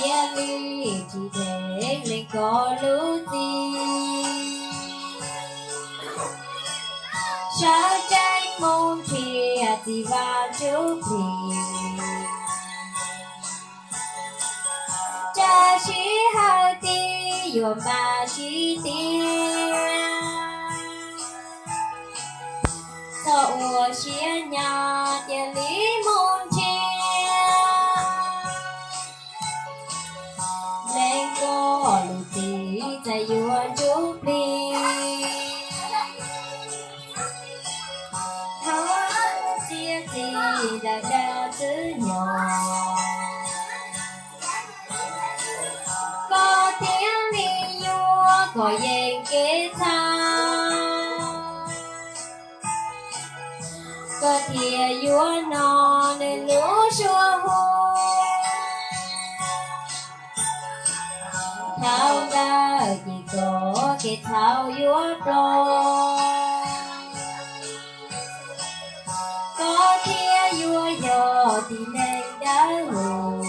Cia li tsis dheev lees koj lub txim, sawv tsees mus nrhiav txiv Vaj Ntsuj Plig. Tsawg sij hawm twg yuav npaj sib tias, txhob ua siab nyo, cia li mus nrhiav. Lees koj lub txim txais yuav ntsuj plig, thov txiav txim ntawm dab ntxwg nyoog, koj thiaj li yuav kov yeej kev txhaum, koj thiaj yuav hnov nws lub suab hu. Thaum ntawd ces koj kev txhaum yuav ploj, koj thiaj yuav yog tib neeg dawb huv,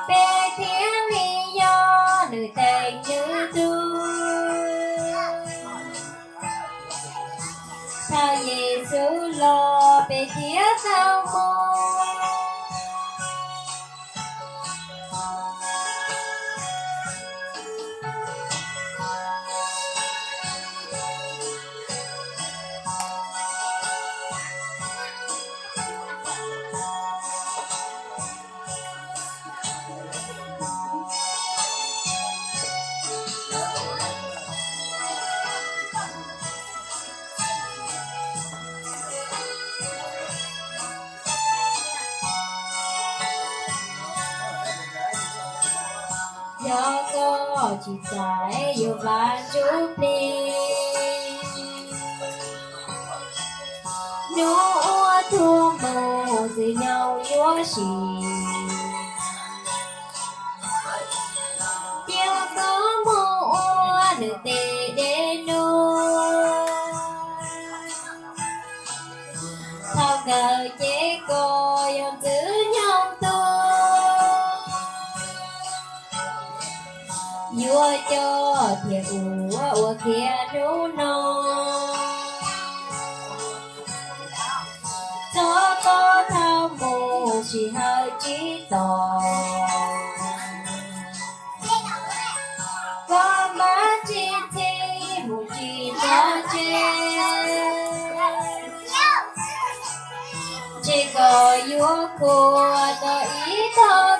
peb thiaj li yog nws teej nws tug. Thaum Yexus los peb thiaj tau mus. Yog koj tsis txais yuav Vaj Ntsuj Plig, hnub uas tuag mus ntxwg nyoog yuav sim, cia koj mus ua nws tej dej num. Thaum kawg ces koj yog ntxwg nyoog tug, yuav coj thiab ua ua kiag hnub no. Txhob koj thaum mus sij hawm tsis tos, koj npaj tsis txhij mus tsis txog tsev, ntshe koj yuav khuam tau ib tog